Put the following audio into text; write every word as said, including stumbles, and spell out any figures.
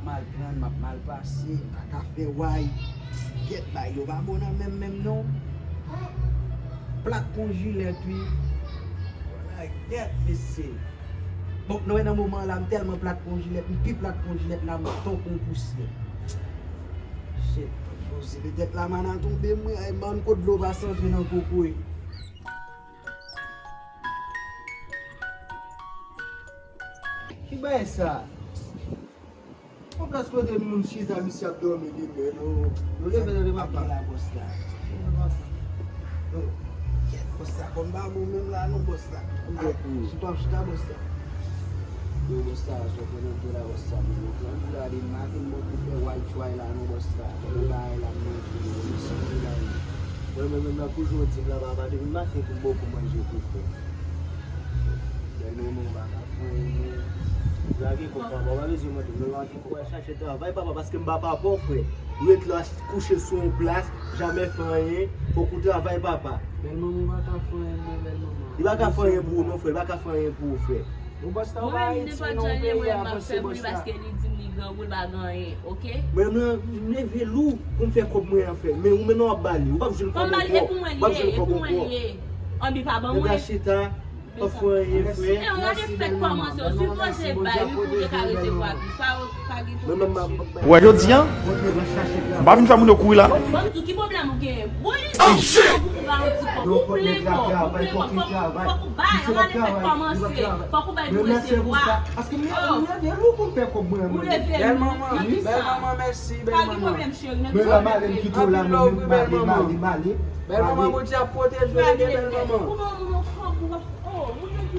Mal pran, m ap mal pase, m pa ka fè way. Gèt, bagay yo pa bon nan men m menm non. Plat kon jilèt, wi. Wala, gèt, mesye. Bon, nou wè nan moman an la, m tèlman plat kon jilèt, m pi plat kon jilèt la, m tonton pousyè. Shit, poze petèt lamana tonbe m, wi, ay, bann kot dlo pase antre nan kokoye. Ki bagay sa? Yon plas kote moun chita, misye ap dòmi li menm. Yo leve nan depa pa. La bòs la. Yo, kèt bòs la, kòm ba bon menm la non bòs la. Ou gen pou. Si pa chita bòs la. Yo bòs la, so konnen te la bòs la, men yo pran pou la de maten bon pou fè way try la non bòs la. Yo bay la manje, yo misye la. Mwen menm menm la pou jodi m la papa depi maten pou m bòkò manje pou fè. Bèl manman, ou pa ka fè anyen. Ou lage kòb papa, ou pa bezwen mande m non, lage kòb. Ou al chache travay papa, paske m pa papa w frè. Ou ret la kouche sou yon plas, jamè fè anyen, fòk ou travay papa. Bèl manman pa ka fè anyen non, bèl manman. Li pa ka fè anyen pou ou non frè, li pa ka fè anyen pou ou frè. Bon bòs la, ou pa Ayiti non, peyi a avanse bòs la. Paske li di m li grangou, li pa gen anyen, oke? Mwen menm, m leve lou pou m fè kòb mwen an frè. Men ou menm w ap ba li, ou p ap jwenn kòb ankò. Ou p ap jwenn kòb ankò. Anbi pa ban mwen. Nèg la chita, pa fè anyen frè. E w gade fèk kòmanse, ou sipoze bay wi pou w te ka resevwa plis. Pa, pa gen pwoblèm. Ou wè jodi a, m pa vin fè moun yo kouri la. Bon, m di w ki pwoblèm ou genyen? Woy, ou ba yon ti kòb, ou plen kòb, ou plen kòb, fòk, fòk ou bay, ann ale fèk kòmanse, fòk ou bay pou resevwa. Paske m leve lou pou m fè kòb mwen. Ou leve lou, nan ki sa? Bèl manman, mèsi, bèl manman. Pa gen pwoblèm, cheri, nan ki sa? Mwen la, m ale, m kite w la, mwen menm, m ale, m ale, m ale. Bèl manman, Bondye ap pwoteje w, bèl manman. Ou ban moun yon kòb, ou, oh, moun yo